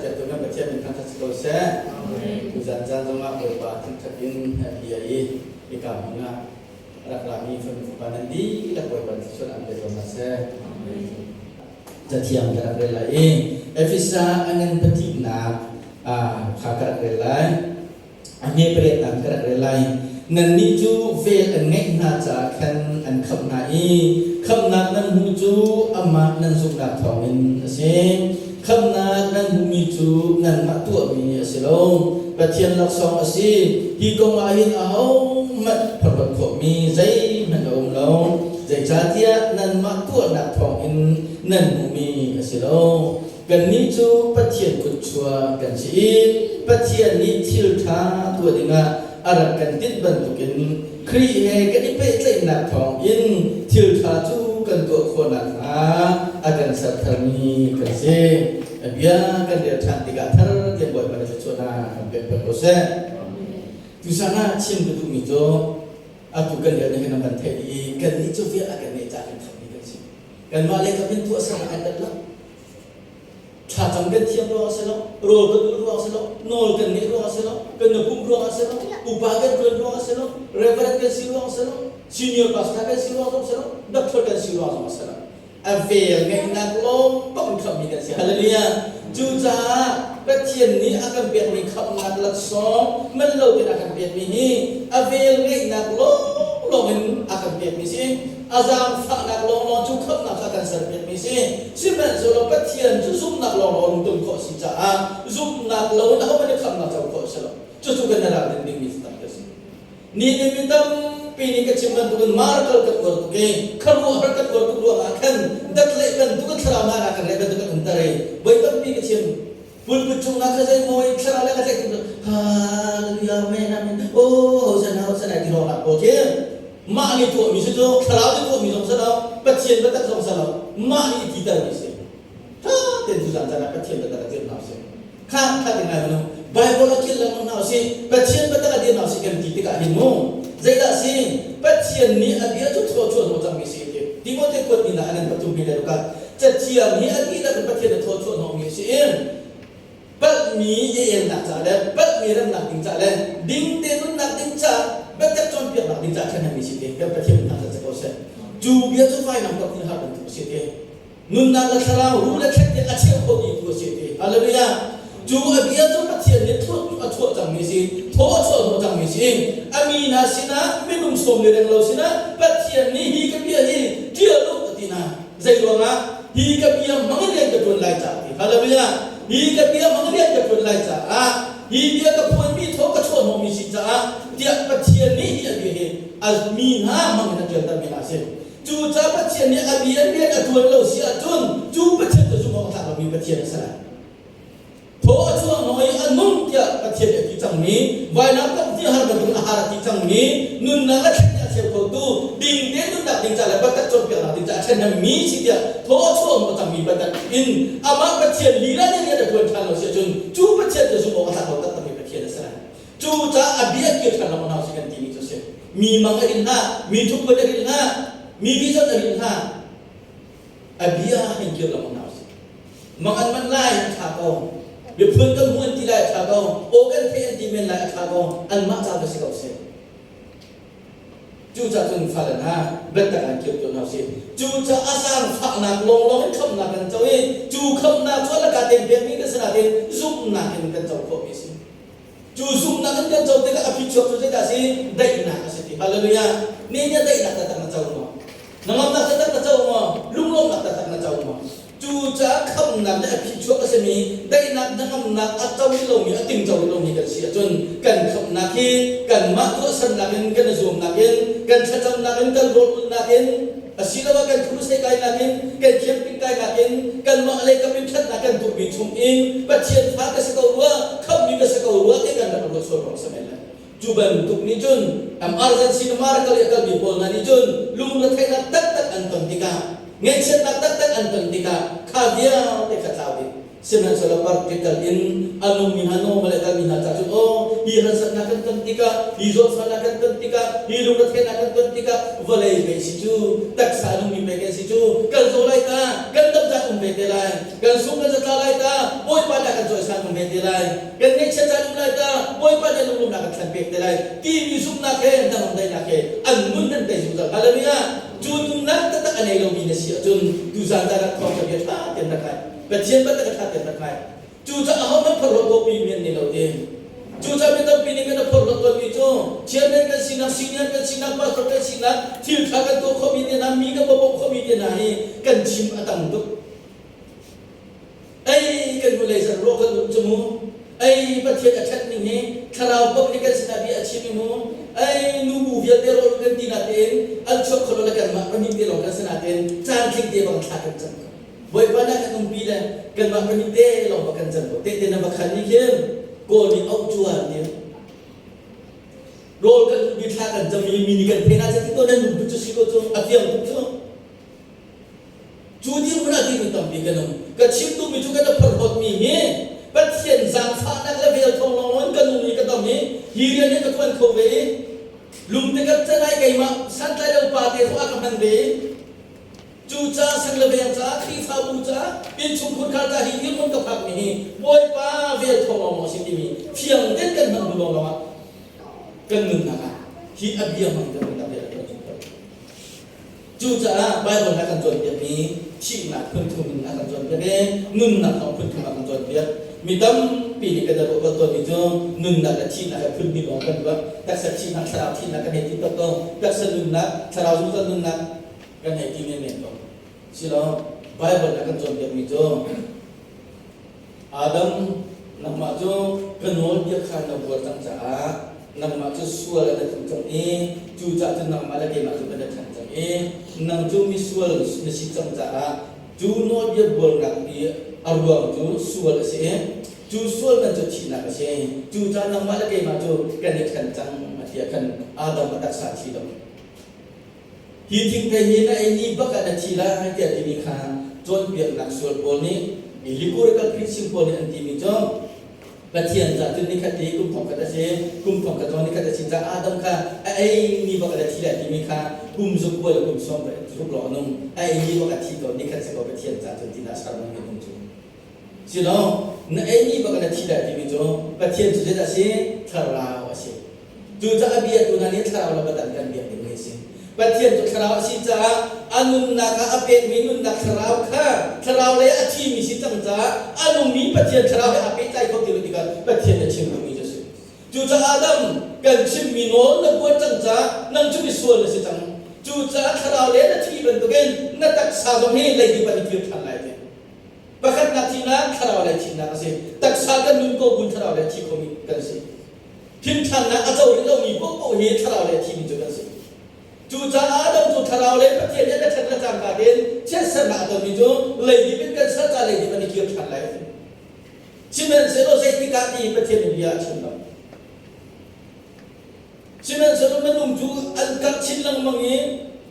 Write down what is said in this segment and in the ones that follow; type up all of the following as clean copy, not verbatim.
piaktu kan Pathian min thangṭhat si ko seh. Tuzan caan zongah Bawipa thangṭhat in bia i hika hmun ah rak rami fanu fapa nan dihlak Bawipa thluachuah an pe ko hna seh. Cathiang ka rak rel lai i Efesa a ngan pathihnak kha ka rak rel lai. A hme pariatnak ka rak rel lai. Nannih cu vel an ngeih hna caah khan an khamh hna i khamhnak nan hmuh cu amah nan zumhnak thawngin a si. Khamhnak nan hmuhmi cu nanmah tuahmi a si lo, Pathian laksawng a si. Hi kong ah hin ahohmanh phorhlawt khawhmi zeihmanh a um lo, zeicahtiah nanmah tuahnak thawngin nan hmuhmi a si lo. Kannih cu Pathian kutchuak kan si i Pathian nih thil ṭha tuah dingah a rak kan tinh bantukin Khrih he kan i pehtlaihnak thawngin thil ṭha cu kan tuah khawh nakhnga a kan ser tharmi kan si. A bia kan rel ṭhan tikah thar tiang Bawipa nih thluachuahnak kan pek peng ko seh. Tuchan ah chim ka duhmi cu atu kan lio nih hin kan theih i kannih cu vial a kan ngeih caah kan khamhmi kan si. Kanmah lei kam in tuahsernak an rat lo. Thlacam kan thiam ruang a si lo, rawl kan ulh ruang a si lo, nawl kan ngeih ruang a si lo, kan nukum ruang a si lo, upa kan ṭuan ruang a si lo, reverend kan si ruang a si lo, senior pastor kan si ruang zong a si lo, doctor kan si ruang zong a si lo. A vel ngeihnak lawng bak in khamhmi kan si. Hallelujah. Cucaah Pathian nih a kan pekmi khamhnak laksawng man lo tein a kan pekmi hi a vel ngeihnak lawnglawng in a kan pekmi si. A zaangfahnak lawnglawng cu khamhnak kha a kan serpiakmi si. Sihmanhsehlaw Pathian cu zumhnak lawnglawng lungtum khawh a si caah zumhnak lo in ahohmanh nih khamhnak co khawh a si lo. Cucu kan i ralrin dingmi taktak a si. Ni nih mi tampi nih ka chim bantukin miracle kan uar tuk i khuaruahhar kan uar tuk ruangah khan dat leh bantukin thlarau hna kan leh bantuk kan umter i voi tampi ka chim. Pulpit cungah kha zei maw in thlarau le ka tlaih tuk hallelujah amen amen oh hosanna hosanna ti lawng pawl khi mah nih tuahmi si cu thlarau nih tuahmi zong si lo Pathian biatak zong si lo mah nih i titermi si ṭha tein tuzan caan ah Pathian biatak a dir hna usih kha kha ti ngai manu Bible a kil lengmang hna usih Pathian biatak a dir hna usih kan ti tikah hin mu zeidah si Pathian nih a bia cu thaw chuah hnawh cangmi si ti Timote kuat ni ah an pathum hi le rukat Cathiang hi a dihlak in Pathian a thawchuah hnawhmi a si i palhmi i elnak ca le palhmi remnak ding ca le dingte nunnak ding ca biatak cawnpiaknak ding ca ṭhahnemmi si ti kan Pathian hna ca ko seh. Cu bia cu vainam tok in har bantuk a si ti. Nunnak le thlarau ru le thlet a cheu kho dihtu a si ti. Hallelujah. Cu a bia cu Pathian nih a chuah cangmi si, thaw a chuah hnawh cangmi si. A mi hna sinah minung sawm le reng lo sinah Pathian nih hi ka bia hi ṭial u a ti hna. Zei ruangah hi ka bia hmang in rian ka ṭuan lai caah ti. Hallelujah. Hi ka bia hmang in rian ka ṭuan lai caah hi bia ka phuanmi thaw ka chuah hnawhmi si caah tiah Pathian nih hi a bia hi a mi hna hmang in a ṭialtermi hna a si. Cucaah Pathian nih a bia in rian a ṭuan lo si ahcun cu Pathian cu zumh awk a tlak lomi Pathian a si lai. Thaw a chuah hnawh i a nung tiah Pathian nih a ti cangmi, vainam tam ti har bantukin a har a ti cangmi, nunnak le thlen a cheu khotu, ding tein nunnak ding ca le biatak cawnpiaknak ding caah a ṭhahnemmi si tiah thaw a chuah hnawh cangmi biatak in amah Pathian lila nih rian a ṭuan ṭhan lo si ahcun cu Pathian cu zumh awk a tlak lo taktakmi Pathian a si lai. Cucaah a bia kir ṭhan lo hna usih kan timi cu a si. Mi mang a rin hlah, mi thuphuan a rin hlah, mi vision a rin hlah, a bia hin kir lo hna usih. Mang an manh lai a ṭha ko. Miphun kan hmu an ti lai a ṭha ko. Aw kan theih an ti men lai a ṭha ko. Anmah ca va si ko seh. Cucaah cun fale hna biatak an kir tuah hna usih. Cucaah a zaangfahnak lawnglawng in khamhnak kan co i cu khamhnak cu a laka tein pekmi kan si nain zumhnak in kan co khawhmi a si. Cu zumhnak in kan co tikah a phichuak cu zeidah a si? Daihnak a si ti. Hallelujah. Ni nih daihnak taktak na co maw? Hnangamnak taktak na co maw? Lunglawmhnak taktak na co maw? Cucaah khamhnak le a phichuak a simi daihnak hnangamnak a co rih lomi, a tingco rih lomi kan si ahcun kan khamhnak hi kanmah tuahsernak in kan i zuamnak in kan thlacamnak in kan rawlulhnak in asiloah kan crusade kainak in kan camping kainak in kanmah lei kam in ṭhatnak kan tuahmi chung in Pathian fa ka si ko rua, khamhmi ka si ko rua ti kan rak ruat sual ruang si men lai. Cu bantuk nih cun emergency na miracle i a kalmi pawl hna nih cun lungretheihnak taktak an ton tikah ngaihchiatnak taktak an ton tikah kha vialte kha tlau ding. Sihmanhsehlaw practical in a nungmi hna normal a kalmi hna ca cun aw hi harsatnak kan ton tikah hi zawtfahnak kan ton tikah hi lungretheihnak kan ton tikah vawlei pei si cu taksa nungmi pei kan si cu kan zaw lai ta kan dam caan um ve te lai kan sung kan zatla lai ta Bawipa nih a kan cawisan. caan um ve te lai. Kan ngaihchiat caan um lai ta, Bawipa nih lunglawmhnak kan thlen pek te lai timi zumhnak he hnangam daihnak he an nun nan tei zungzal. Hallelujah! Cu nunnak taktak a nei lomi na si ahcun tuzaan caan ah thawngṭha bia ṭha tein rak ngai. Pathian biatak a ṭha tein rak ngai. Cucaah ahohmanh phorhlawt awpi mi an ni lo ti. Cucaah mi tampi nih kan i phorhlawt tawnmi cu chairman kan sinak, senior kan sinak, pastor kan sinak, thil ṭha kan tuah khawhmi te hna, mi kan bawmh khawhmi te hna hi kan chim a tam tuk. Ei kan hnulei zan ruah kan um cu mu. Ei Pathian a ṭhat ning hi thlarau bak nih kan sinah bia a chim i mu. Ei nubu vialte rawl kan ti natein an chuak kho lo le kanmah pahnih te lawng kan si natein caan tling te bang thla kan cam ko. Bawipa nih kan umpi le kanmah pahnih te lawng va kan cam ko. Tehte na va khan nih khin Kawl nih auh cuan ti. Rawl kan umpi thla kan cam i mi nih kan phei na ti to nan lungput cu si ko cu a fiang tuk cu. Cu dirhmun ah timi tampi kan um. Ka chim duhmi cu kan i phorhlawtmi hi Pathian zaangfahnak le vel thawng lawnglawng in ka nung i ka dam i hi rian hi ka tuan kho ve i lungte ka can ai keimah santlai lo pa te zong a ka hman ve i cucaah sang le veng caah Khrihfabu caah innchungkhur khar caah hi dirhmun ka phakmi hi Bawipa vel thawng lawnglawng a si timi fiang tein kan hman hnu lawnglawng ah kan nunnak ah hi a bia hmang kan nunnak hi a rak Cucaah Baibal a kan cawnpiakmi thihnak phunthum in a kan cawnpiak i nunnak zong phunthum a kan cawnpiak. Mi tampi nih kan i ruah bal tawnmi cu nunnak le thihnak hi phun hnih lawng kan ruah. Taksa thihnak, thlarau thihnak kan hei ti tuk ko. Taksa nunnak, thlarau zungzal nunnak kan hei ti menmen ko. Silo, Baibal a kan cawnpiakmi cu Adam, nangmah cu ka nawlbia kha na buar cang caah nangmah cu sual a na tlu cang i cucaah cun nangmah le keimah cu kan i ṭhen cang i nang cu misual na si cang caah cu nawlbia buarnak i a ruang cu sual a si i cu sual man cu thihnak a si. Cucaah nangmah le keimah cu kan i ṭhen cang a ti ah khan Adam a taksa thi lo. Hi thingthei hi na ei ni bak ah na thi lai tiah timi kha cawnpiaknak sual pawl nih allegorical preaching pawl nih an timi cu Pathian ca cun nikhat hi kum thongkhat a si, kum thongkhat zong nikhat a si caah Adam kha a ei ni bak ah na thi lai timi kha kum zukua le kum sawm ruk lawng a nung. A ei ni bak ah thi ko, nikhat si ko Pathian ca cun tinak sermon minung cu. Silo, na ei ni bak ah na thi lai timi cu Pathian cu zeidah a si? Thlarau a si. Cucaah a biatu hna nih thlarau le batan kan biak dingmi a si. Pathian cu thlarau a si caah a nunnak ah a pekmi nunnak thlarau kha thlarau lei a thimi si cang caah a nungmi Pathian thlarau he aa pehtlai kho ti lo tikah Pathian a chim duhmi cu a si. Cucaah Adam kan chimmi nawl na buar cang caah nang cu misual na si cang. Cucaah thlarau lei na thi bantukin na taksa zong hi leidip ah i kir ṭhan lai ti. Pakhatnak thihnak thlarau lei thihnak a si. Taksa kan nun ko buin thlarau lei thi khomi kan si. Hrinthannak a co rih lomi paohpaoh hi thlarau lei thimi cu kan si. Cucaah Adam cu thlarau lei Pathian nih a ṭhen le cangka tein chiatsernak a tonmi cu leidip in kan ser ca leidip an i kir ṭhan lai. Sihmanhsehlaw zeitik ah ti Pathian nih bia a chim lo. Sihmanhsehlaw minung cu an karh chin lengmang i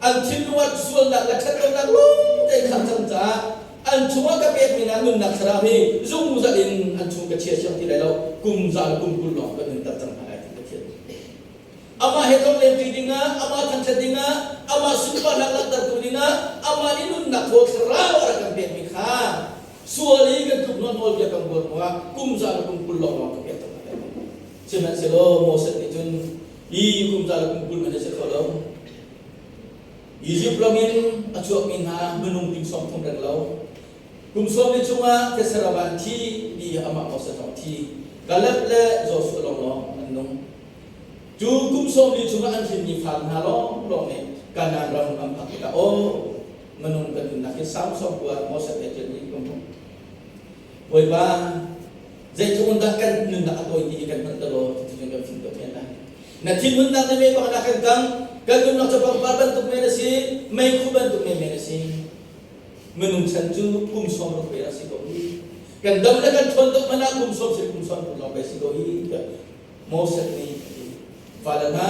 an thinlung ah sualnak le ṭhatlonak lawng tein khat cang caah an chungah ka pekmi hna nunnak thlarau hi zungzal in an chung ka chia siang ti lai lo, kum za le kum 20 lawng ka nunter cang hna lai ti Pathian. Amah he tlonglengṭi dingah, amah thangṭhat dingah, amah sunparnak langhtertu dingah, amah nih nunnak thaw thlarau a rak kan pekmi kha sual i kan tluk nawl bia kan buar hnuah kum za le kum 20 lawng lawng ka pek cang hna lai. Sihmanhsehlaw Moses nih cun hi kum za le kum 20 man a si kho lo. Izipt ram in a chuakmi hna minung ting 30 reng lo. Kum 40 chungah thetse ram ah an thi ti amah Moses zong thi. Caleb le Joshua lawnglawng an nung. Cu kum 40 chungah an hrinmi fa hna lawnglawng nih Kanaan ram an phak tikah aw minung kan nunnak hi sau sau kua Moses nih a ṭialmi kan hmuh. Bawipa zeitluk in dah kan nunnak a tawi ti hi kan hngalh law cuticun kan fim ko men lai. Na thinhunnak na mei bak na kan kang, kan nunnak cu pangpar bantuk men a si, meikhu bantuk menmen a si. Minung chan cu kum 60 pe a si ko hi. Kan dam le kan ṭhawn tuk hmanh ah kum 90 kum 60 lawng pe si ko hi tiah Moses nih a ti. Fale hna,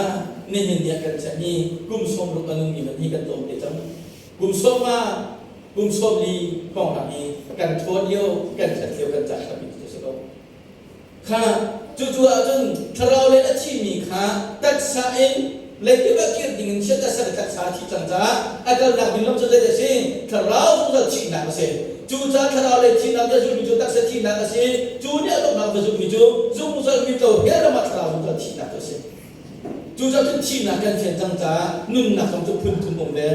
nihin ni ah kan chan hi kum 60 a nungmi hmanh hi kan tlawm te cang. Kum 50 kum 40 hrawnghrang hi kan ṭhawn lio, kan ṭhat lio, kan caan kha cu si ko. Kha cucu ahcun thlarau le a thimi kha taksa in leikip ah kir ding in chiat a ser taksa a thi cang caah a kalnak ding lam cu zei a si? Thlarau zungzal thihnak a si. Cucaah thlarau lei thihnak nih a zulhmi cu taksa thihnak a si. Cu nih a donghnak va zulhmi cu zungzal mitlo hell ram ah thlarau zungzal thihnak cu a si. Cucaah cun thihnak kan fian cang caah nunnak zong cu phun thum um ve.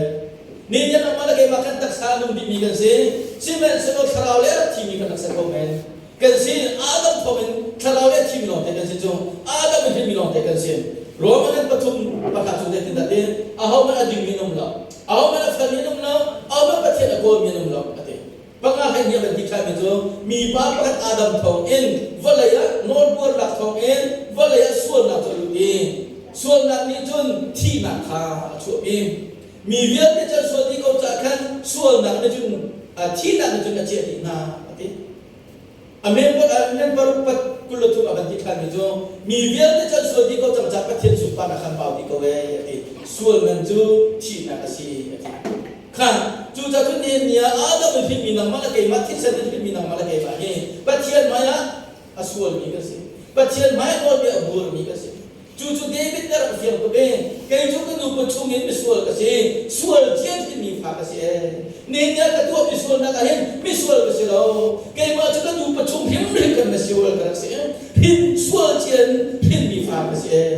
Nihin nangmah le keimah kan taksa a nung dihmi kan si. Sihmanhsehlaw thlarau le a rak thimi kan rak ser ko men. Kan si Adam thawngin thlarau le thimi lawngte kan si cu. Adam in hrinmi lawngte kan si. Roman an pathum pakhat cu zeitindah ti ahohmanh a dingmi an um lo. Ahohmanh a felmi an um lo. Ahohmanh Pathian a kawlmi an um lo a ti. Panga hlei hnih a van ti ṭhanmi cu mipa pakhat Adam thawngin vawlei ah nawlbuarnak thawngin vawlei ah sualnak cu a lut i sualnak nih cun thihnak kha a chuahpi. Mi vialte cu an sual dih ko caah khan sualnak nih cun thihnak nih cun a ciah dih hna a ti. A men paruk pat 23 a van ti ṭhanmi cu mi vialte cu an sual dih ko cang caah Pathian sunparnak khan bau dih ko ee a ti. Sual man cu thihnak a si a ti. Kha cucaah cun nihin ni ah Adam in hrinmi nangmah le keimah thisen in hrinmi nangmah le keimah hi Pathian hmaiah a sualmi kan si. Pathian hmaiah nawlbia a buarmi kan si. Cu cu David nih a rak fiang tuk i kei cu ka nupa chungin misual ka si, sual cia hrinmi fa ka si ee. Nihin ni ah ka tuahmi sualnak ah hin misual ka si lo. Keimah cu ka nupa chung hrimhrim kan misual ka rak si. Hrin sual cia in hrinmi fa ka si ee.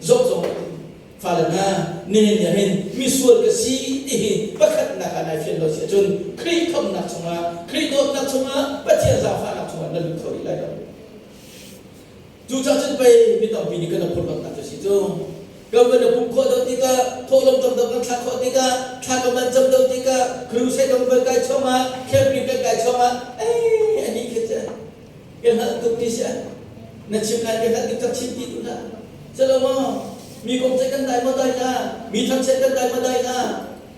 Zok zong fale hna nihin ni ah hin misual ka si ti hi pakhatnak ah nai fian lo si ahcun Khrih khamhnak chungah, Khrih dawtnak chungah, Pathian zaangfahnak chungah na lut kho rih lai lo. Cucaah cun pei mi tampi nih kan phurhlawtnak cu si cu. Kan van i pumh khawh deuh tikah, thawhlawm tam deuh kan thlak khawh tikah, thla kan van cam deuh tikah, crusade kan van kai chom ah, camping kan kai chom ah, ei ani khi cu kan hngalh tuk mi si na chim lai kan hngalh tuk cak chim ti tu hlah. Calo maw mi kong ceih kan dai maw dai la, mi thangchiat kan dai maw dai la,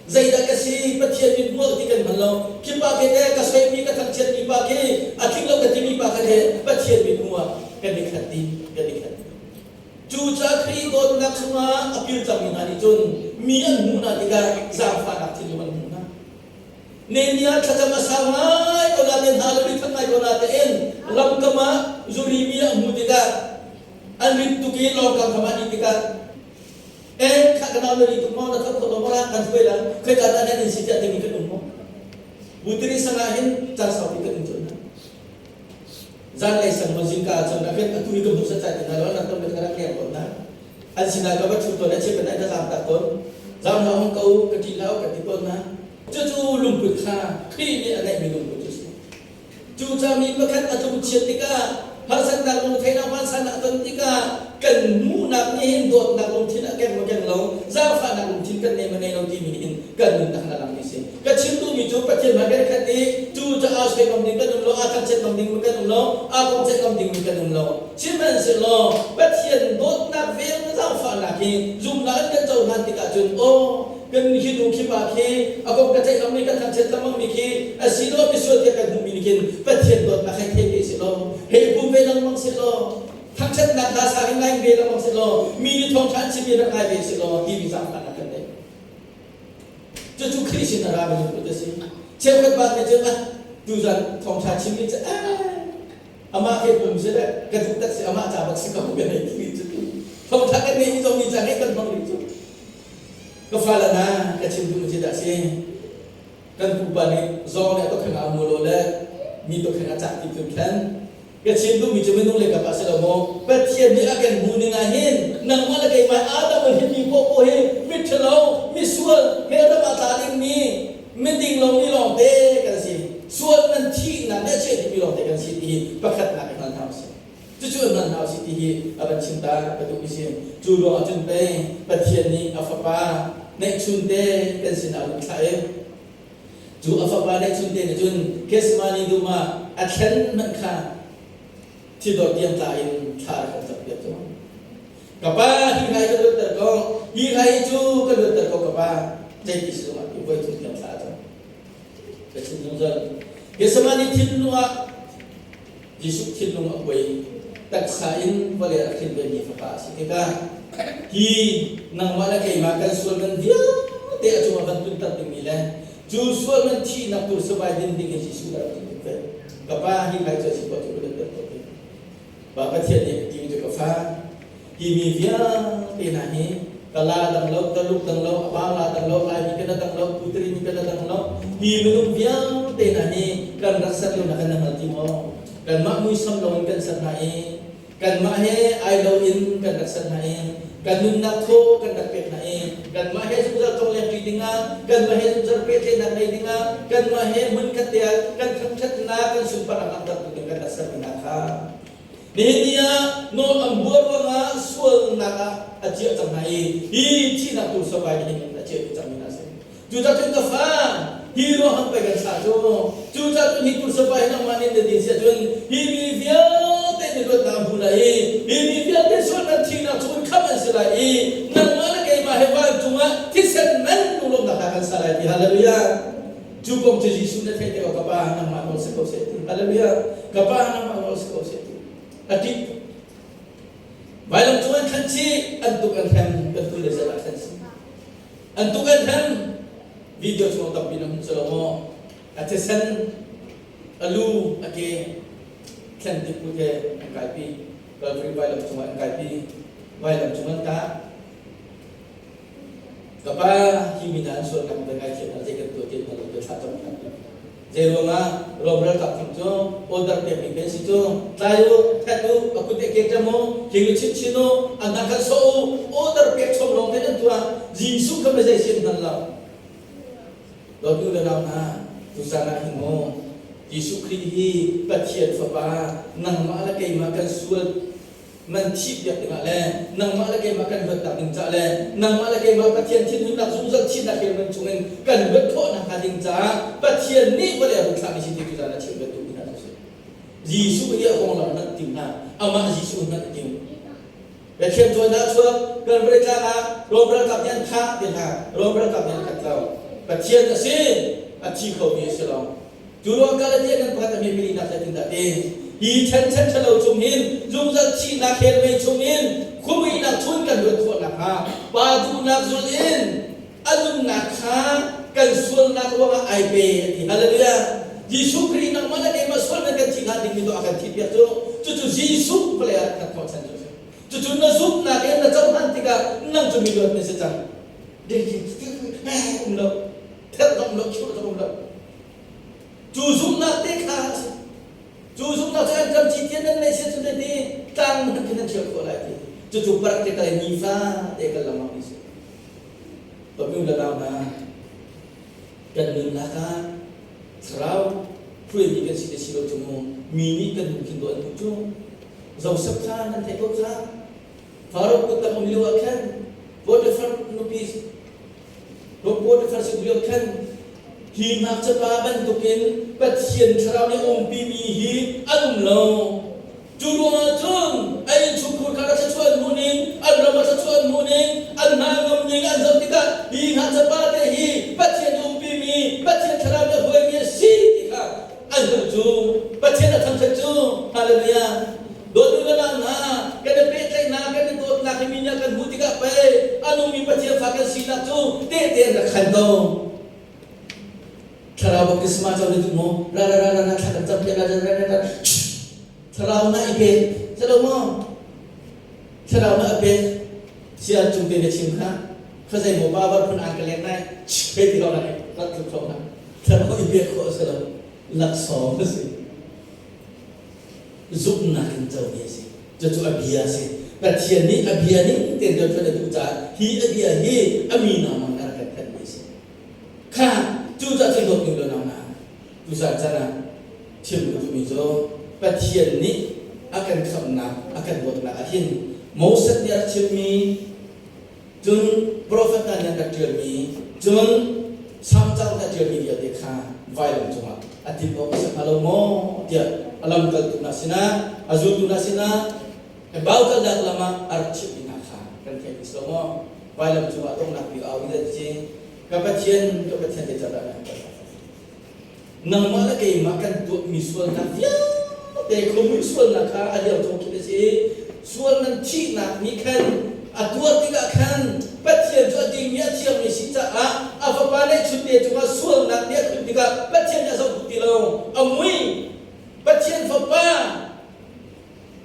Zeidah ka si Pathian mit hmuh ti kan hman lo. Khi pa khi teh ka soimi ka thangchiatmi pa khi a tling lo ka timi pa kha he Pathian mit hmuh ah kan i khat dih kan i khat. Cucaah Khrih dawtnak chungah a pil cangmi hna nih cun mi an hmuh hna tikah zaangfahnak thinlung an hmuh hna. Nehemiah thlacam a sau ngai ko nain hna le rithat ngai ko nain lamkam ah zuri mi a hmuh tikah an rit tuk i lawngkam kam ah nih tikah Eh, kha ka nau na ri tuk maw na thok khawh lo maw kan hruai la khoi ka nan in si tiah timi kan um maw butiri sangah hin caan saupi kan um cun zan lei sang maw zingka cun na khin atu hi ka hmu sat sai tina lo nan tom ka rak leng tawn na an sinah ka va thu tawn a chim na ka zam tak tawn zam la hong ko ka ti lau ka ti tawn na cucu lungput kha Khrih nih a ngeihmi lungput cu si Cucaah mi pakhat a tlungchiat tikah, harsatnak lungtheihnak vansannak a ton tikah kan hmuhnak nih hin dawtnak lungthin a keng maw keng lo, zaangfahnak lungthin kan nei maw nei lo timi nih hin kan nunnak a langmi a si. Ka chim duhmi cu Pathian hmai kan khat i cucaah soi ngam ding kan um lo, aa thangchiat ngam ding kan um lo, aa kongceih ngam dingmi kan um lo. Sihmanhsehlaw Pathian dawtnak vel zaangfahnak hi zumnak in kan cohlan tikah cun aw kan hi nu khi pa khi a kong ka ceih lengmang ka thangchiat lengmang mi khi a si lo misual tiah kan hmuhmi nih khin Pathian dawtnak hei thei ve seh law hei pum ve lengmang seh law thangchiatnak hla sa hin ngai ve lengmang seh law mi nih thawngṭha an chimmi rak ngai ve seh law timi zaangfahnak kan nei. Cucu Khrih sin a rami lungput a si. Cheukhat pa nih cun ah tuzan thawngṭha chimmi cu eh amah ke pum si le ka duh tak si amah ca bak si ko ka nei ti cu thawngṭha kan ngeih mi zong ni ca ngeih kan hmang rih cu ka fale hna ka chim duh ci dah si kan pupa nih zawng le tokheng ah mu lo le mi tokheng ah cak ti phun khan ka chim duhmi cu minung le kap ah si lo maw Pathian nih a kan hmu ning ah hin nangmah le keimah Adam a hrinmi poah hi miṭhalo misual he ram ah tla dingmi miding lomi lawngte kan si sual nan thihnak le chiah dihmi lawngte kan si ti hi pakhatnak i hngal hna usih cucu an hngal hna usih ti hi a van chim ta ka duhmi si cu ruangah cun pei Pathian nih a fapa neihchun te kan sinah a run thlah i cu a fapa neihchun te nih cun Gethsemane dum ah a thlen hmanh kha thidor tiang tla in thla rak kan campiak cu ka pa hi hla hi ka luatter ko hi hla hi cu ka luatter ko ka pa zeiti si zongah ti voi thum tiang thla a cam ka chim zungzal Gethsemane thinlung ah Jesuh thinlung a kuai taksa in vawlei a hrin vemi fapa a si tikah hi nangmah le keimah kan sual man vialte a cungah van tunter dingmi le cu sual man thihnak tur savai din ding in Jesuh rak thin ve ka pa hi lai cu a si ko cu ka luatter ko ti Pa Pathian nih ti cu ka fa hi mi vialte hna hi Kala dang lo, Taluk dang lo, Abala dang lo, Laimi kan dang lo, Putri mi kan dang lo. Hi minung vialte hna hi kan rak ser lio na kan hngal ti maw? Kanmah muisam lo in kan ser hna i kanmah he ai lo in kan rak ser hna i kan nunnak thaw kan rak pek hna i kanmah he zungzal tonglengṭi dingah, kanmah he zungzal pehtlaihnak ngei dingah, kanmah he hmunkhat te ah kan thangṭhatnak, kan sunparnak langhtertu ding kan rak sermi hna kha nihin ni ah nawl an buar ruangah sualnak ah a ciah cang hna i hi thihnak tu sapai nihin a ciah cangmi hna a si. Cucah cun ka fa, hi ruaham pei kan thlah cu. Cucah cun hi kusapa hi nangmah nih na din si ahcun hi mi vialte nih luatnak an hmu lai i hi mi vialte sualnak thihnak chungin khamh an si lai i nangmah le keimah he vancung ah thisen man lunglawmhnak hna kan sa lai ti. Hallelujah. Cu kong cu Jesuh na theih tikah ka Pa nangmah nawl si ko seh ti. Hallelujah. Ka Pa nangmah nawl si ko seh ti. A ṭih. Vailam cung an khan chih, an tuk an hrem, kan tu le zel ah khan si. An tuk an hrem. Video chung tampi na hmu cu lo maw? A thisen, a lu, a ke thlen tik pu te an kaipi. Calvary vailam cungah an kaipi. Vailam cung an tah. Ka pa, hi mi hna an sualnak ka ngaithiam hna, zei kan tuah ti hna lo, ka thlah cang hna. Zei ruangah Rom ralkap thing cu order pekmi kan si cu tlai u, that u, a kut e ke ṭem u, king u chinchin u, a hna khan sawh u, order pek chom lawng te an tuah. Jesuh kha zei sin hman lo. Dawt u le nau hna, tuzan ah hin mu, Jesuh Khrih hi Pathian Fapa, nangmah le keimah kan sual man thihpiak dingah le nangmah le keimah kan luatnak ding caah le nangmah le keimah Pathian thinhunnak zungzal thihnak hirman chungin kan luat khawh nakhnga ding caah Pathian nih vawlei a rung thlahmi si ti cu zan a chim bantuk hna cu si. Jesuh hi a konglam hngalh tim hna, amah Jesuh hngalh tim. Biathiam cawn ah chuak Calvary tlang ah Rom ralkap nih an thah ti hlah, Rom ralkap nih an that lo. Pathian a si, a thi khomi a si lo. Cu ruang Galatia kan pakhat a hmemi nak zeitindah ti hi ṭhenṭhen ṭhalo chung hin zungzal thihnak helmei chung in khuamuihnak chun kan luat khawh nakhnga Pa duhnak zulh in a nunnak kha kan sualnak ruangah ai pe a ti. Hallelujah! Jesuh Khrih nangmah le keimah sual nan kan thih hnga dingmi tu a kan thihpiak cu cucu Jesuh vawlei ah kan thawhchan cu a si. Cucu na zumhnak in na cohlan tikah nang cu mi luat na si cang. Um lo, therh zong um lo, khirh zong um lo. Cu zumhnak te kha a si. Cu zumhnak cu an ram ci tian nan neih sia cu ti tlang hmanh khin nan ṭhial khawh lai ti. Cucu practical in nifa te kan lengmang mi si. Ka nu le nau hna, kan nunnak ah thlarau hruaimi kan si te si lo cu mu mi nih kan nun khin dawh an duh cu. Joseph kha nan theih ko kha. Faro kut tang um lio ah khan Potiphar nupi Potiphar sin lio khan hi ngakchiapa bantukin Pathian thlarau nih a umpimi hi an um lo. Cu ruangah cun a innchungkhur kha thluachuah an hmuh ning, an ram ah thluachuah an hmuh ning, an hna a ngam ning an zoh tikah hi ngakchiapa te hi Pathian nih umpimi, Pathian thlarau nih a hruaimi a si ti kha an hmuh cu. Pathian a thangṭhat cu. Hallelujah. Dawtu le nau hna, kan i pehtlaihnak, kan i dawtnak hi mi nih kan hmuh tikah pei a nungmi Pathian fa kan sinak cu tehte an rak khan ko. Thlarau baptisma co na duh maw? Ra ra ra ra ra thla kan cam piak ra ra ra ra ra Thlarau na i pek. Salo maw? Thlarau na i pek. Sia cung te na chim kha. Kha zei maw pa bar phun an ka leng nai. Pe ti lo na rat tluk thok na. Thlarau i pek khawh a si lo. Laksawng a si. Zumhnak in comi a si. Cucu a bia a si. Pathian nih a bia ning tein rianṭuan a duh caah hi a bia hi a mi namang a rak kan thanhmi a si. Kha cucaah cun dawtmi lo nang tuzan caan ah chim ka duhmi cu Pathian nih a kan khamhnak a kan dawtnak ah hin Moses nih a rak chimmi Cun profet hna nih an rak ṭialmi, cun Salm cauk nih a ṭialmi vialte kha vailam cungah a timh awk a si hnga lo maw tiah a lamkaltu hna sinah, a zultu hna sinah baukalnak lam ah a rak chimhmi hna kha kan theih ti si lo maw? Vailam cungah donghnak bik a au i ti Ka Pathian, ka Pathian zeicahdah na ka Nangmah le keimah kan tuahmi sualnak vialte khuamui sualnak kha a lio chung khi a si. Sual nan thihnak nih khan a tuar tikah khan Pathian cu a dingmi a thiangmi si caah a fapa neihchunte cungah sualnak nih a tlun tikah Pathian nih a zoh duh ti lo. A mui. Pathian fapa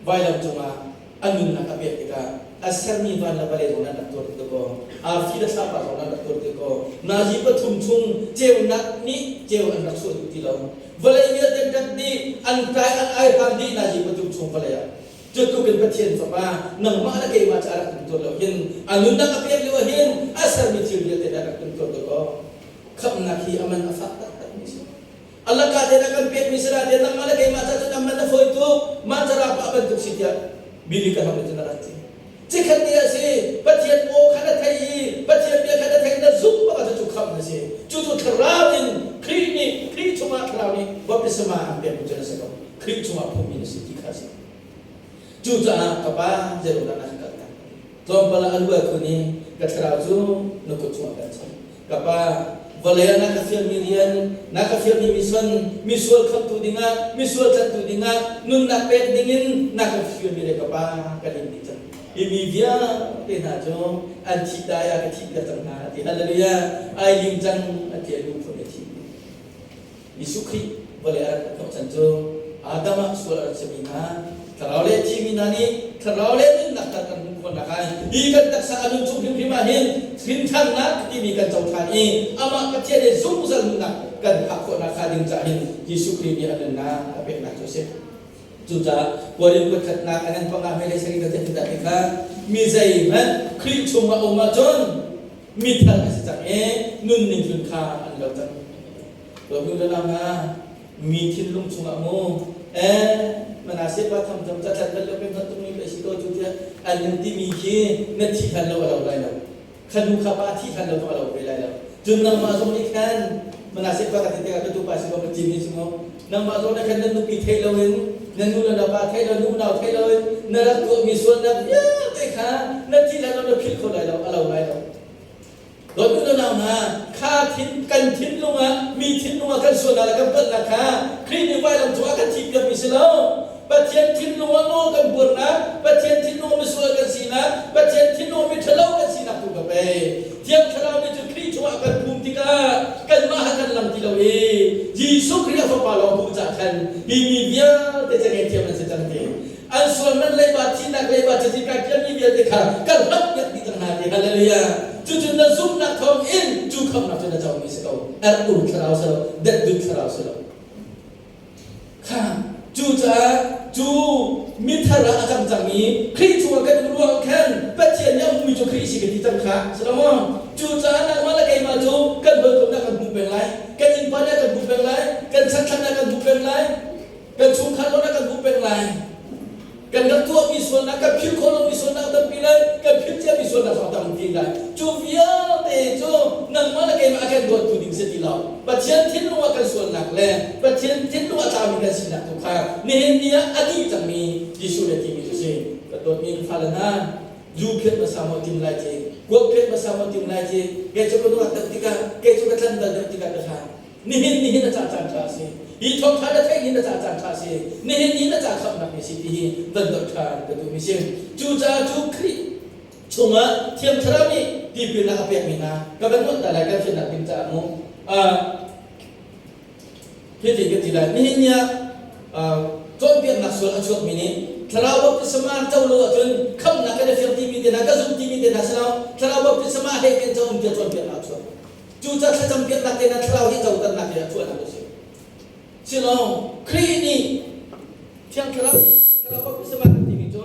vailam cungah. A nunnak a pek tikah a sermi van le vawlei zong nan rak tuar ti kaw, arfi le thlapa zong nan rak tuar ti kaw, nazi pathum chung ceunak nih ceu an rak chuah duh ti lo. Vawlei vialte ṭap dih, an kai an ai hram dih nazi pathum chung vawlei ah. Cutluk in Pathian Fapa nangmah le keimah ca rak tum tuar lo hin a nunnak a pek lio ah hin a sermi thil vialte dah rak tum tuar lo kaw khamhnak hi a man a fak taktakmi si. A laka te na kan pekmi si te nangmah le keimah ca cun a man a fawi tuk mah ca pa bantuk si tiah bili ka ham cun a rak ti. Cikhat ni a si Pathian aw kha na thei i Pathian bia kha na thei na zumh bak ahcun cu khamh na si. Cucu thlarau in Khrih nih Khrih chungah thlarau nih baptisma an pekmi cu na si ko. Khrih chungah phungmi na si ti kha a si. Cucaah ka pa zeiruangah na ka kaltak? Tlawmpal ah a lu ai khun i ka thlarau cu na kut chungah kan chanh. Ka pa, vawlei ah na ka fialmi rian, na ka fialmi mission, misual khamhtu dingah, misual tlanhtu dingah, nunnak pek dingin na ka fialmi le ka pa ka lim dih cang. Hi mi vialte hna cu an thih dai ah ka thihter cang hna ti hallelujah ai lim cang a ti a lu phun a thi. Jesuh Khrih vawlei a rat hnawhchan cu Adam ah sual a rak simi hna thlarau le thimi hna nih thlarau le nunnak thar kan hmuh khawh nakhnga hi kan taksa a nun chung hrimhrim ah hin hrinthannak timi kan co ṭhan i amah Pathian he zungzal nunnak kan phak khawh nakhnga ding caah hin Jesuh Khrih nih a nunnak a peknak cu a si. Cucaah Korin kuatkhatnak a ngan panga mei le sari ka ti ti kha mi zeihmanh Khrih chungah um ahcun mithar a si cang i nunning hlun kha an lo cang. Tuahmi le nau hna, mi thinlung chungah mu Manasseh pa tham cam catlat bal lo peng khat tung mi pe si ko cu tiah an nan timi khi na thi hlan lo a lo lai lo. Khanu kha pa thi hlan lo a lo ve lai lo. Cun nangmah zong nih khan Manasseh pa ka ti tikah ka tupa si ko ma cin ni si mu. Nangmah zong nih khan nan nupi thei loin na nu le na pa thei lo nu nau thei loin na rak tuahmi sualnak vialte kha na thi hlan lo na philh kho lai lo a lo lai lo. Dawtmi nunau hna, kha thin, kan thinlung ah, mi thinlung ah kan sualnak le kan palhnak kha Khrih nih vailam cungah kan thihpiakmi si lo. Pathian thinlung ah maw kan buarnak, Pathian thinlung ah misual kan sinak, Pathian thinlung ah miṭhalo kan sinak tu ka pe. Thiang Thlarau nih cun Khrih chungah kan phum tikah kanmah ha kan lang ti lo i Jesuh Khrih a Fapa lawng hmuh cah khan hi mi vialte cu ngaihthiam an si cang ti. An sual man leiba thihnak leiba cazi kai pialmi vialte kha kan hlauh piak dih cang hna ti hallelujah. Cucu na zumhnak thawng in cu khamhnak cu na comi si ko. Er-ur thlarau si lo, detdut thlarau si lo. Kha cucaah cu mithar ah a cang cangmi Khrih chungah kan um ruang khan Pathian nih a hmuhmi cu Khrih si ka ti cang kha si lo maw? Cucaah nangmah le keimah cu kan hawikomnak kan hmuh peng lai, kan innpa nih a kan hmuh peng lai, kan chanthlan kan hmuh peng lai, kan chungkhar lawng kan hmuh peng lai. Kan rak tuahmi sualnak, kan philh khawh lomi sualnak tampi lai, kan philh ciami sualnak zong tampi lai. Cu vialte cu nangmah le keimah a kan dawttu ding si ti lo. Pathian thinlung ah kan sualnak le Pathian thinlung a tlaumi kan sinak tu kha nihin ni ah a dih cangmi Jesuh le timi cu si. Ka dawtmi ka fale hna, zu phiat hmasa maw tim lai ci, kuak phiat hmasa maw tim lai ci, kei cu ka nuak deuh tikah, kei cu ka tlanval deuh tikah ka hlan. Nihin nihin a ca caan ṭha a si. Hi thawngṭha na theih ni na ca caan ṭha a si. Nihin ni na ca khamhnak ni si ti hi van doh ṭhan ka duhmi si. Cucaah cu Khrih chungah Thiang Thlarau nih tipilnak a pekmi hna ka van nuamh ta lai kan fiannak ding caah mu. Hitin ka ti lai. Nihin ni ah cawnpiaknak sual a chuakmi nih thlarau baptisma co lo ahcun khamhnak kan i fiang timi te hna ka zum timi te hna si lo thlarau baptisma he kan co um tiah cawnpiaknak a chuak. Cucaah thlacam piaknak te na thlarau hi coternak he a chuahnak a si. Silo Khrih nih Thiang Thlarau nih Thlarau baptisma kan timi cu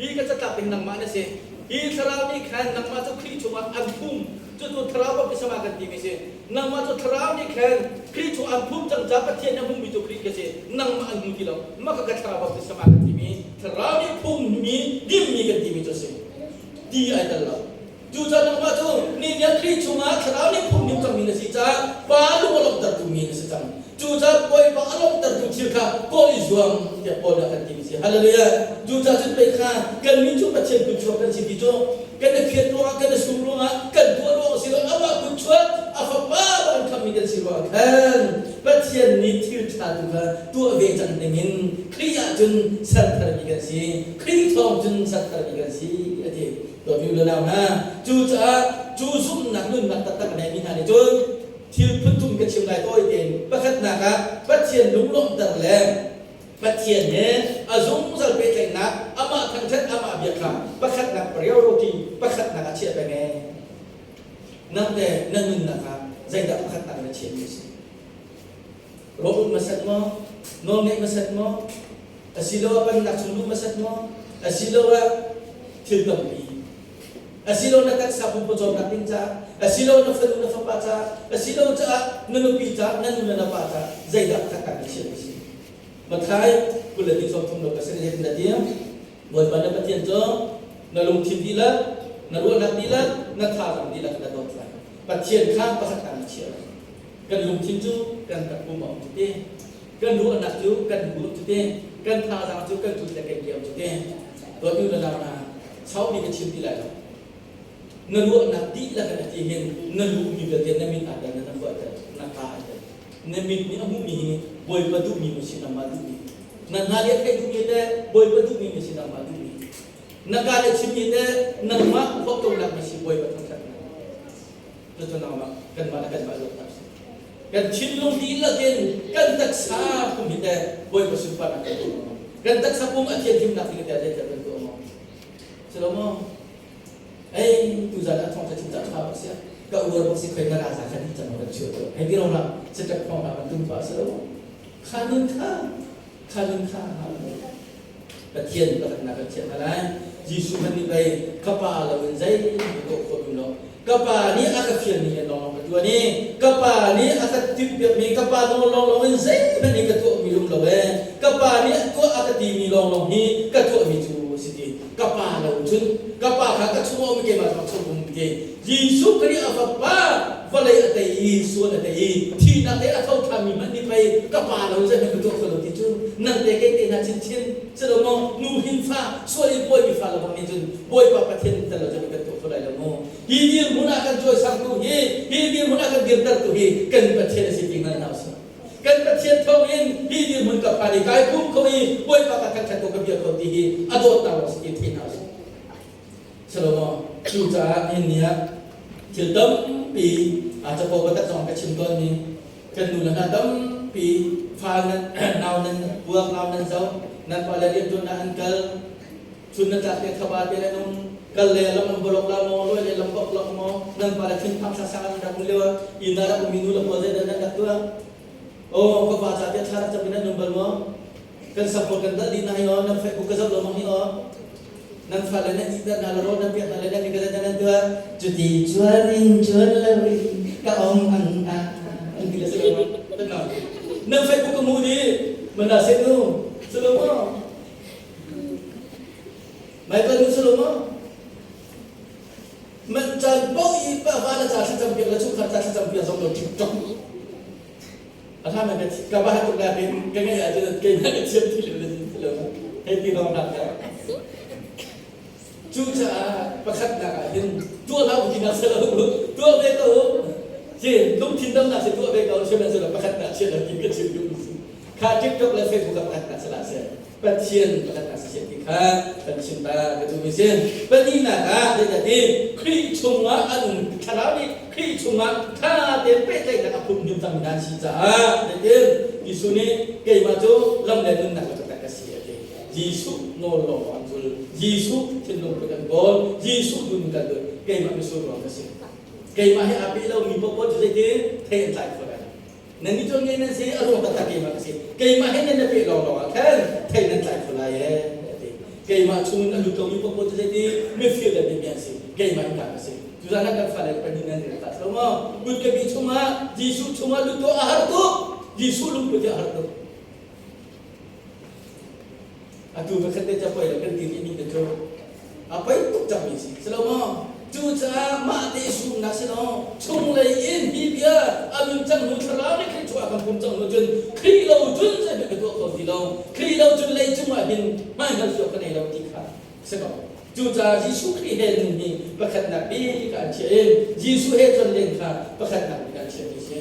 hi ka catlap ding nangmah na si. Hi Thlarau nih khan nangmah cu Khrih chungah an phum. Cucu Thlarau baptisma kan timi si. Nangmah cu Thlarau nih khan Khrih chung an phum cang ca Pathian nih a hmumi cu Khrih ka si. Nangmah an hmu ti lo. Mah ka Thlarau baptisma kan timi Thlarau nih phummi dimmi kan timi cu a si. Ti ai tel lo. Cucaah nangmah cu nihin Khrih chungah Thlarau nih phungning cangmi na si caah Pa lung a lawmhtertu mi na si cang. Cucaah Bawipa a lawmhtertu thil kha kawl i zuam tiah Paul nih a kan timi si. Hallelujah! Cucaah cun pei kha kannih cu Pathian kutchuak kan si ti cu kan i phiat ruangah kan i sum ruangah kan tuah ruang a si lo amah kutchuak a fapa bang khammi kan si ruangah khan Pathian nih thil ṭha tu kha tuah ve cang dingin Khrih ah cun ser tharmi kan si. Khrih thawng cun ser tharmi kan si a ti. Dawtmi u le nau hna, cucaah cu zumhnak nunnak taktak a neimi hna nih cun thil phunthum ka chim lai tawi tein pakhatnak ah Pathian lunglawmhter le Pathian he a zungzal pehtlaihnak amah thangṭhat amah Nang te na nunnak ah zeidah pakhatnak na chiahmi a si? Rawh hmasat maw? Nawlngeih hmasat maw? Asiloah pennak chung luh hmasat maw? Asiloah thil tampi. Asiloah na taksa pum pawcawmnak ding caah, asiloah na fanu na fapa caah, asilo caah na nupi caah, na nu le na pa caah zeidah pakhatnak na chiahmi a si? Matthai 20 le 33 lo pasarih he na tiang Bawipa na Pathian cu na lungthin dihlak, na ruahnak dihlak, na thazaang dihlak na dawt lai. Pathian kha pakhat na chiah lai. Kan lungthin cu kan takpum a um cu te. Kan ruahnak cu kan hu cu te. Kan thazaang cu kan kut le kan ke cu te. Dawt nu le nau hna, saupi ka chim ti lai lo. Na ruahnak dihlak in a ti hin na lu mi vialte na mit aa tel, na khua tel, na ka aa tel. Na mit nih a hmuhmi hi Bawipa duhmi maw si nangmah duhmi? Na hna nih a theih duhmi teh Bawipa duhmi maw si nangmah duhmi? Na ka nih a chimmi teh nangmah huaptonak maw si Bawipa thangṭhatnak? Cucu nangmah kanmah le kanmah luatnak si. Kan thinlung dihlak in kan taksa pum hi teh Bawipa sunparnak kan tuah maw? Kan taksa pum a thianhlimnak ding teh zeidah kan tuah maw? Si lo maw? Ei, tuzan ah thawng chim ca ṭha bak si ka uar bak si khoi na ra za kha di cang kan chuah tuah. Hei ti ro la seṭap thawng la kan tum tuah si lo. Kha nun kha, kha nun kha Pathian pakhat na kan chiah hna lai. Jesuh hmanh nih pei ka pa lo in zei ka tuah khawh ding lo. Ka pa nih a ka fialmi le lawng ka tuan i ka pa nih a ka timhpiakmi ka pa nawl lawnglawng in zeihmanh nih ka tuahmi um lo ee. Ka pa nih tuah a ka timi lawnglawng hi ka tuahmi cu si ti. Ka pa lo cun ka pa kha ka chung a um i keimah zong chung um ti. Jesuh Khrih a fapa vawlei a tei i sual a tei i thihnak he a tho ṭhanmi hmanh nih pei ka pa lo zeihmanh ka tuah kho lo ti cu nang te kei te hna chinchin si lo maw nu hin fa sual in pawimi fa lo bang nih cun Bawipa Pathian tel lo cu kan tuah kho lai lo mu. Hi dirhmun ah kan cawisangtu hi hi dirhmun ah kan dirtertu hi kan Pathian a si ti hngal hna usih. Kan Pathian thawngin hi dirhmun ka phan i kai pum kho i Bawipa ka thangṭhat ko ka bia kho ti hi a dawtnak lawng si ti thei hna usih. Salomo cucaah nihin ni ah thil tampi a capo biatak zong ka chim tawnmi kan nu le hna tampi fa nan nau nan buak nau nan zoh nan pale rianṭuan ah an kal chun nan tlak te thaba te nan um kal le lam an bolok la maw loi le lam bok lok maw nan pale thinphang sasang an rak um lio ah inn ah rak ummi nu le pawl zeidah nan rak tuah oh ka pa ca te thla rak cam in nan um bal maw kan support kan dal dih na hi aw nan Facebook ka zoh lo mang hi aw nan fale nan ihter hna le rawl nan pek hna le nan ka nan tuah cuti chuan in chuan lo in ka ong ang a an ti le si lo nan Facebook ka mu di mana se nu si lo mo mai pa nu si lo mo man chan po i pa fa la cha thlacam piak la chungkhar cha thlacam piak zong lo TikTok a hlan ah ka ba tuk nakin ka ngeih ahcun keimah ka thiam ti lo le ti lo hei ti lawng nak ka cucaah pakhatnak ah hin tuah hlah u tinak si lo tuah ve ko si lungthin damnak si tuah ve ko sihmanhsehlaw pakhatnak chiah lo ti ka chim duh si kha TikTok le Facebook ah pakhatnak si lah seh Pathian pakhatnak si seh ti kha kan chim ta ka duhmi si. Pahnihnak ah zeidah ti Khrih chungah an um thlarau nih Khrih chungah ṭha tein pehtlaihnak a phun hnim cangmi hna an si caah zeitin Jesuh nih keimah cu lam le nunnak le biatak ka si a ti. Jesuh nawl lawng an zul. Jesuh thinlung put an kawl. Jesuh nun kan duh. Keimah mitsur ruang ka si. Keimah he aa peh lomi paohpaoh cu zeitin thei an tlai kho lai lo. Nan nih cu ngei nan si, a ruang taktak keimah ka si. Keimah he nan i peh lawnglawng ah khan thei nan tlai kho lai ee, a ti. Keimah chungin a lut lomi paohpaoh cu zeiti mifir le mimian si, keimah in ka si. Tuzaan ah kan fale pahnih nan rel ta lo maw? Kutkebi chungah Jesuh chungah lut tuah a har tuk. Jesuh lungput hi a har tuk. Atu ka khat te ca poi lo kan ti rih mi te cu a poi tuk cangmi si. Si lo maw? Cucaah mah te sumnak si lo chunglei in hi bia a nun cang hnu thlarau nih Khrih chungah kan pum cang hnu cun Khrih lo cun zeihmanh ka tuah kho ti lo. Khrih lo cun leicung ah hin hmaihal suak ka nei lo ti kha si ko. Cucaah Jesuh Khrih he nun hi pakhatnak bik ah an chiah i Jesuh he cun len kha pakhatnak bik ah an chiah ti si.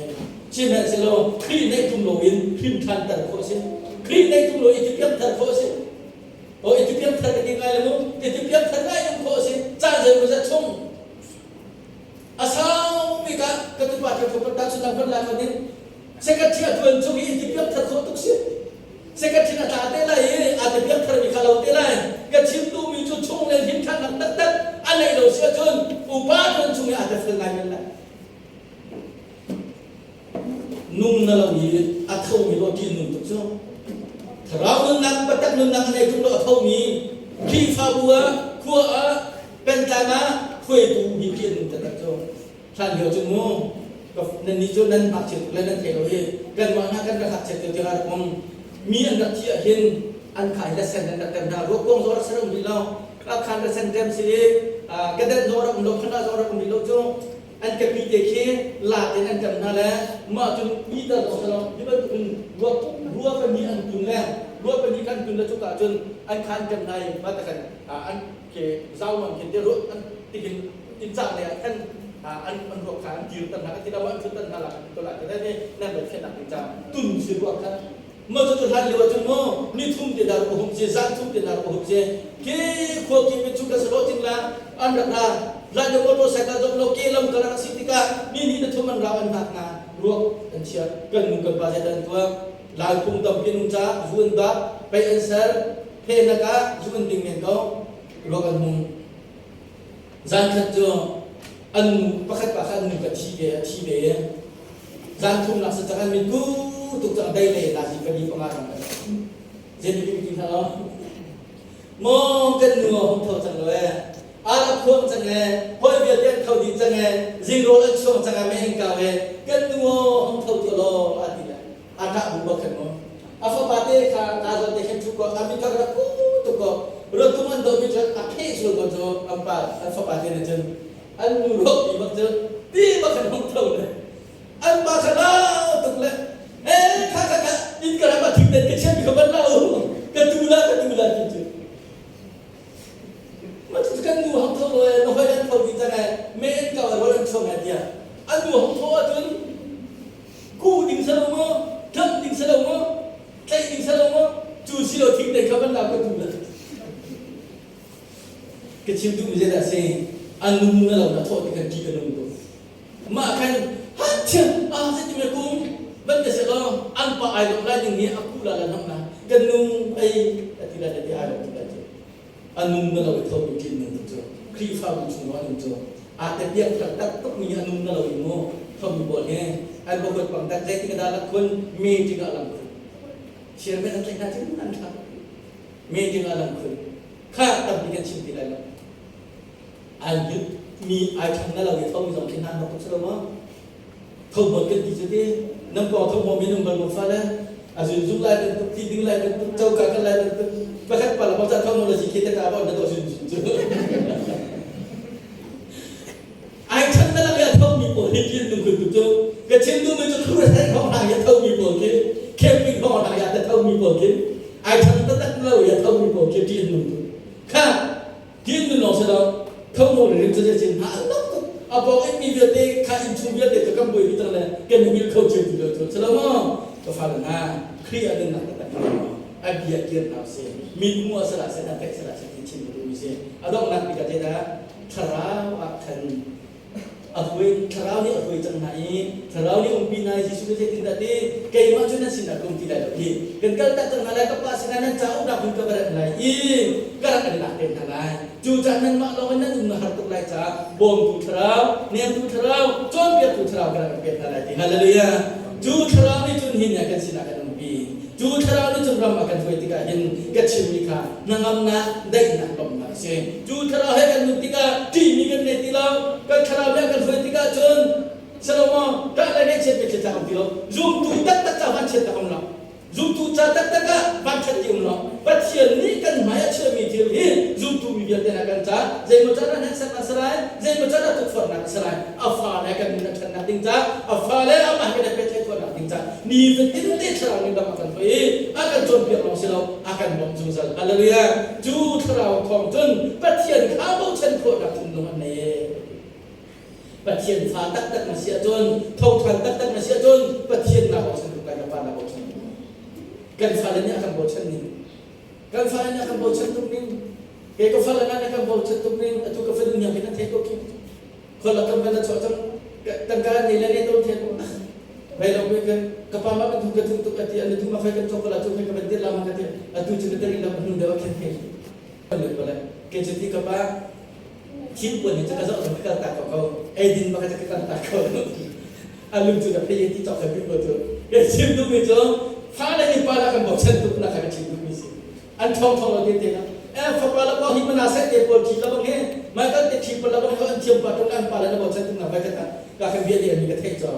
Sihmanhsehlaw Khrih neih tung loin hrim ṭhanter khawh a si. Khrih neih tung lo i piangthar khawh a si. O i piangthar ka ti ngai le mu, i piangthar ngai um khawh a si. Caan zeimawzat chung a sau bik ah ka tupa ṭha ṭha ta chun dang la khan in secretary a ṭuan chung i i piangthar khawh tuk si. Secretary a tla te lai i a ti piangthar mi kha lo te lai. Ka chim duhmi cu chung le him ṭhannak taktak a neih lo si ahcun upa ṭuan chung i aa tel fel ngai men lai. na lo i a thomi lo ṭih nung tuk cu. Thlarau nunnak, biatak nunnak a nei tuk lo a thomi Khrihfabu ah, khua ah, pengtlang ah hruaitu hi ṭih nung taktak cu. Hlan lio cu mu nannih cu nan ngakchia tuk le nan thei lo i kanmah hna kan rak ngakchiat lio tiang ah rak um. Mi an rak thi ahhin an kha hi la sen an rak tem hna. Ruakkuang zong rak ser um rih lo. Khan rak sen tem si i kadet zong rak um lo, khana zong rak um rih lo cu. An kepi te khi lat in an ṭem hna le mah cun mi tal zong si lo hi bantukin rua rua pahnih an tun le rua pahnih kan tun le cuka cun an kha an ṭem hna i mah khan an ke zau an khin te ruah an tikin in cah le ah khan an an ruak kha an dir tan hna ti lo an thut tan hna la to la te ne nan ban fian nak ding ca tun si ruak kha Maw cu hlan lio ahcun maw ni thum te dar ka hum si zan thum te dar ka hum si ke khua ki mi chung ka salo ting la an rak ra hlan lio motorcycle zong lo ke lam ka rak si tikah ni ni na thum an ra an hak na ruak an chia kan nu kan pa zai dan tua lai phung tampi nung ca zu an bak pei an ser phe na ka zu an ding men ko ruak an hung zan khat cu an nu pakhat pa kha an nu ka thi ve a thi ve Zan thumnak sa cang an mit ku tuk cang dei le nazi pali panga rang kan zeiti ti ti hna lo maw kan nu hong tho cang lo e ara khuang cang e hoi vialte an tho dih cang e zing rawl an chuang cang e me ing kau e kan nu hong tho tu lo a ti le a ṭah bu bak khan mu a fapa te kha ka zawn te khan thu ko a mit kha rak ku tuk ko rotum an do mi cu a pheh sul ko cu an pa an fapa te ne cun an nu ruak mi bak cu ti bak khan hong tho le an pa kha lau tuk le e kha kha kha in ka ram a thing den ka chiam mi kha ban lau ka tu la ka tu la ti cu ma cu kan nu hong tho le na hoi an tho di cang e me en ka rol an chuang e tia an nu hong tho ahcun ku ding sa lo maw tlam ding sa lo maw tlaih ding sa lo maw cu si lo thing den kha ban lau ka tu la Ka chim duhmi zeidah a si? A nung na lo na thawh ti khan ṭih a nung tuk. Mah khan hathiam ah zeitin me kum ban te seh law an pa ai lawm lai ding hi a ku la la hnam na kan nung ei a ti lai ti ai lawm tuk lai cu. A nung na lo i tho mi ṭih nung tuk cu. Khrihfabu chung ah nung cu. A te piak thar tak tuk mi a nung na lo i mu khomi pawl hi an bawkut pang tak zeitik dah lak khun meeting ah lang khun. Chairman an tlaih hna cun an ṭha. Meeting ah lang khun. Kha tampi kan chim ti lai lo. Ai mi ai ṭhang na lo i tho mi zong khi hna nok tuk si lo maw? Tho bot kan ti cu ti nan pawng tho bom in um bal maw fale a zun zung lai bantuk ti ding lai bantuk coka kan lai bantuk pakhat pa la bang tho mo la si khi te ka bon na to zun zun cu ai ṭhan na lak i a tho mi pawl hi kin lungkhun tuk cu ka chim duhmi cu khur hong hna i a tho mi pawl khi camping hong hna i a tho mi pawl khi ai ṭhan taktak lo i a tho mi pawl khi ṭih an nung tuk kha ṭih nun lawng si lo tho mo rin cu cin hna an nok tuk a pawng in mi vialte kha inn chung vialte cu kan buai dih cang le kan i hngilh kho cio ti lo cu si lo maw ka fale hna Khrih ah nunnak taktak a bia kir hna usih mit hmuh ah sala seh hna theih sala seh ti chim ka duhmi si a donghnak bik ah zeidah thlarau ah khan a hui thlarau nih a hui cang hna i thlarau nih umpi hna i Jesuh nih zeitindah ti keimah cu nan sinah ka um ti lai lo hi kan kal tak cang hna lai ka pa sinah nan ca umnak hmun ka va rat lai i ka rak in lak te hna lai cu caan nanmah lawng in nan um na har tuk lai caah bawmtu thlarau nemtu thlarau cawnpiaktu thlarau ka rak in pek hna lai ti hallelujah cu thlarau nih cun hin kan sinah kan umpi Cu thlarau nih cun ram a kan hruai tikah hin ka chimmi kha hnangamnak, daihnak, lawmhnak a si. Cu thlarau he kan nun tikah ṭihmi kan ngei ti lo. Kan thlarau nih a kan hruai tikah cun Salomo ṭah le ngaihchiat mitthli tlak um ti lo. Zumtu taktak ca vanchiat tak um lo. Zumtu ca taktak ah vanṭhat ti um lo. Pathian nih kan hmai a chiahmi thil hi zumtu mi vialte hna kan ca zeimaw can ah hneksak a si lai, zeimaw can ah tukforhnak a si lai. A fale kan nun a ṭhatnak ding ca, a fale amah he kan i pehtlaih khawhnak ding ca nifatin te thlarau nih dam a kan hruai i a kan cawnpiak lawng si lo a kan bawmh zungzal hallelujah cu thlarau thawng cun Pathian kha bochan khawhnak thinlung an nei Pathian fa taktak na si ahcun thoṭhan taktak na si ahcun Pathian naa bochan tuk lai na pa naa bochan tuk kan fale nih a kan bochan ning kan fale nih a kan bochan tuk ning kei ka fale nih a kan bochan tuk ning atu ka fanu nih hin an theih ko khi Khualak kan van chuah cang tangka nei le nei to the ko bai lo ke kan ka pa ma kan thu ka thu tuk ati an thu ma khai kan chok la chu khai ka ban dir la ma ka ti atu chu ka tari la hnu dewa khen khen kan lut bale ke chu ti ka pa thil puan ni chu ka zoh ka kal ta ko ko ei din ma ka ka kal ta ko alung chu da phei ti chok ka bi ko tu. Kan chim duhmi cu fale nih pa la kan bochan tuk na kha ka chim duhmi si. An ṭhawng ṭhawng lo te te na. Eh fapa la pa hi mana sai te pawl ṭhi la bang he mai kan te ṭhi pawl la bang he an thiam pa ṭung an pa la na bochan tuk na vai ka ta ka kan bia te mi ka theih cho.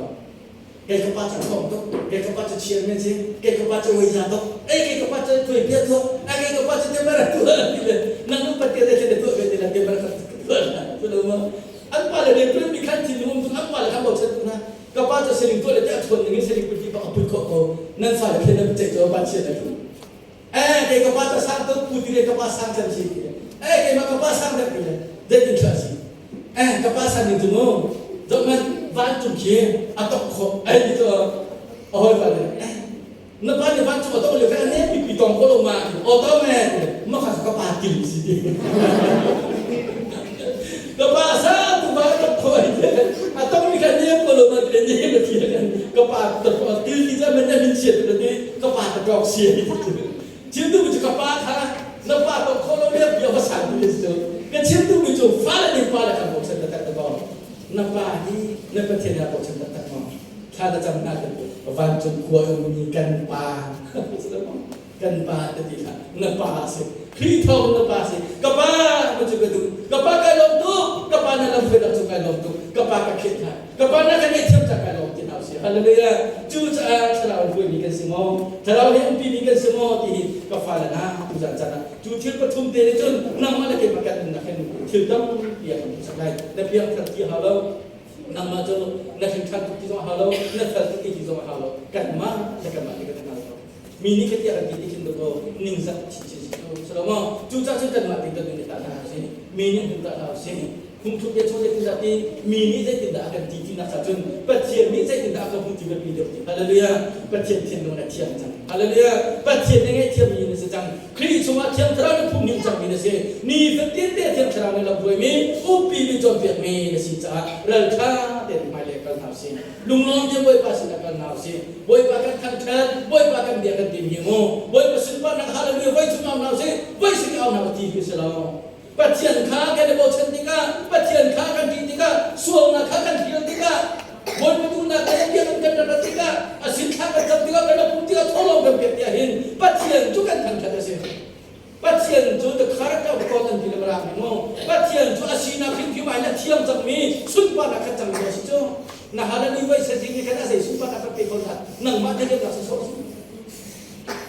Kei ka pa cu ṭhawng tuk, kei ka pa cu chairman si, kei ka pa cu weiza tuk, ei kei ka pa cu tuai bia tuk, ai kei ka pa cu te mara tu ti le nang nu patia te te tuah ve te la te mara ka tuah la tu lo ma an pa le rian tuan mi khan thinlung um an pa le khan bochan tuk na ka pa cu seling tuah le te a thuan ning in seling put ti bak a put khawh ko nan fa le khen nan ceih cu pa chia na tu eh kei ka pa cu sang tuk pu ti le ka pa sang chan si ti le eh keimah ka pa sang dak ti le zeitin thla si eh ka pa sang ning cu mu zohman vancung khi a tok khawh ai ti cu a hawi pa le eh na pa nih vancung a tok lio khan a ne pipi tong ko lo ma o to me ma kha ka pa til si ti ka pa sa tu ba tok khawh ai ti a tong mi kha ne ko lo ma ti ne ma ti kan ka pa tok til ti cha man na min chiat ti ka pa ta tok si chim tu mi cu ka pa kha na pa tok kho lo le bia va sang tu cu ka chim tu mi cu fa le ning pa le kan bochan taktak ta ko na pa hi na Pathian ha bochan taktak ma thla na cam hna kan vancung khua ummi kan pa kan pa te ti hlah na pa si Khrih thawng na pa si ka pa na cu ka duh ka pa kai lawm tuk ka pa na lam hruainak cu kai lawm tuk ka pa ka khit hna ka pa na kan ngaihthiam ca kai lawm ti hna si hallelujah cu caah thlarau hruaimi kan si maw thlarau he umpi mi kan si maw ti hi ka fale hna tuzan caan ah cu thil pathum te nih cun nangmah le keimah kan nunnak hin thil tampi a kan hmuhsak lai na piang thar ti hau lo nangmah cu na hrin ṭhan tuk ti zong a hau lo na fel tuk ti zong a hau lo kanmah le kanmah nih kan hngal lo mi nih ka tiah kan ti ti khin ko ningzak chinchin si cu salomo cucaah cun kanmah ting kan nun i tah hna si mi nih hun tah hna si phungthluk bia chung zeitindah ti mi nih zeitindah a kan ti ti nak cha cun Pathian nih zeitindah a ka hmu ti biapi deuh ti hallelujah Pathian thinlung na thiam cang hallelujah Pathian nih ngaihthiam mi na si cang Khrih chungah Thiang Thlarau na phung ning cangmi na si nifatin te Thiang Thlarau nih lamhruaimi umpi mi cawnpiakmi na si caah ralṭha tein hmailei kal hna usih lunglawm te Bawipa sinah kal hna usih Bawipa kan thangṭhat Bawipa kan bia kan tim hi mu Bawipa sunparnak hallelujah voi thum au hna usih voi sik au hna ti hi si lo Pathian kha kan i bochan tikah Pathian kha kan ṭih tikah sualnak kha kan hrial tikah Bawipa duhnak le biakinn kan rak rat tikah a sin thla kan cam tikah kan rak pum tikah thawhlawm kan pek tiah hin Pathian cu kan thangṭhat a si. Pathian cu the character of God an ti le marang hi mu. Pathian cu a sinak hrimhrim ah hin a thiang cangmi sunparnak khat cangmi a si cu. Na hal ni voi sazing ni khan a zei sunparnak kan pe kho hlah. Nangmah diriamnak si sawh si.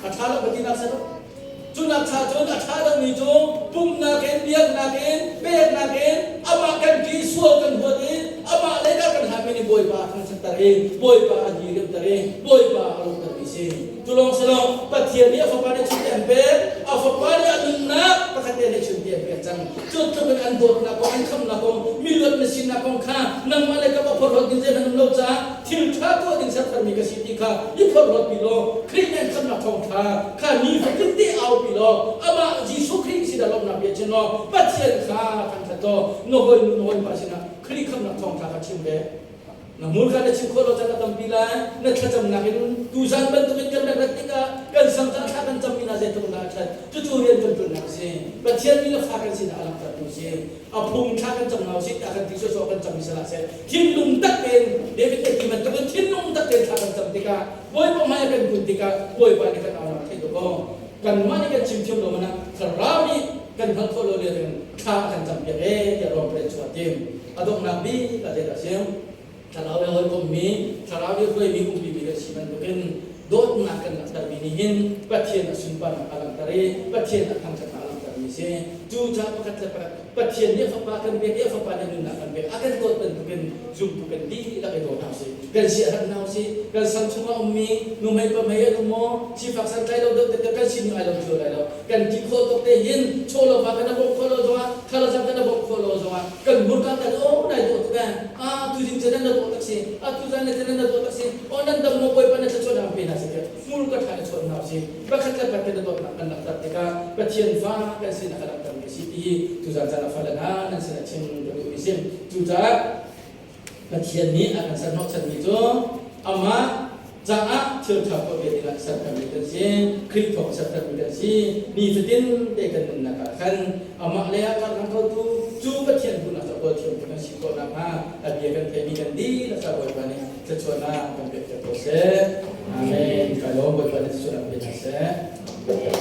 A ṭha lo ka tinak si lo. Cunak cha cun a ṭha lomi cu pumnak in, biaknak in, peknak in, amah kan ṭih, sual kan huat i amah lei ah kan hlatmi nih Bawipa a thangṭhatter i Bawipa a diriamter i Bawipa a lawmhtermi si. Cu lawng si lo, Pathian nih a Fapa nih chunte an pek, a Fapa nih a nunnak pakhat te nih chunte an pek cang. Cu tluk in an dawtnak kong, an khamhnak kong, miluat na sinak kong kha nangmah le ka va phorhlawt ding zeihmanh um lo caah thil ṭha tuah ding sertharmi ka si ti kha i phorhlawtpi law Khrih nih an khamhnak thawngṭha kha nifatin te aupi law amah Jesuh Khrih sinah lawmhnak bia chim law Pathian kha thangṭhat law na hawinu na hawipa sinah Khrih khamhnak thawngṭha kha chim ve. Na hmurka na chim khawh lo caan a tampi lai. Na thlacamnak in tuzan bantukin kan rak rat tikah kan sang caah thla kan cammi hna zeitluk dah a ṭhat. Cucu rian kan ṭuannak a si. Pathian nih le fa kan sinah a langhtertu a si. A phung thla kan cam hna usih tiah kan ti sawsawh kan cam i salah seh. Thinlung tak tein David nih ti bantukin thinlung tak tein thla kan cam tikah Bawipa hmai ah kan kun tikah Bawipa nih kan aunak theih dawh kaw kanmah nih kan chim thiam lo man ah Thlarau nih kan hngalh khawh lo lio in thla a kan campiak ee tiah Rom pret chuah tim. A donghnak bik ah zeidah a si? Thlarau he hawikommi, Thlarau nih hruaimi umpi kan si bantukin dawtnak kan langhtermi nih hin Pathian a sunparnak a langhter i Pathian a thangṭhatnak a langhtermi a si. Cucaah pakhat le pakhat Pathian nih a Fapa kan pek i a Fapa nih nunnak kan pek. A kan dawt bantukin zumtu kan dihlak i daw hna usih. Kan siaherh hna usih. Kan sang chungah ummi nuhmei pahmei an um maw? Sifak santlai lo deuh te kan sining ai lo cio lai lo. Kan ti khawh tuk te hin chawlawva kan bawmh khawh lo zongah thlacam kan bawmh khawh lo zongah kan hmurka kan aw nai dawh tuk eh a tu zing nan na dawh tak si a tu zan le nan na dawh tak si aw nan dam maw Bawipa na thluachuah dang pe hna si tiah hmurka ṭha na chuah hna si pakhat le pakhat na dawtnak kan langhter tikah Pathian fa kan sinak a langhtermi a si ti hi tuzan caan ah fale hna nan sinah chim ka duhmi si cucaah Pathian nih a kan serhnawhchanmi cu amah caah thil ṭha tuah ve dingah sertermi kan si, Khrih thawng sertermi kan si. Nifatin te kan nunnak ah khan amah lei ah karhlang khotu cu Pathian duhnak ca kawl thiamtu kan si khawh nakhnga a bia kan theihmi kan dihlak ca Bawipa nih thluachuahnak kan pek piak ko seh. Amen. Ka lawm Bawipa na sual pe hna seh.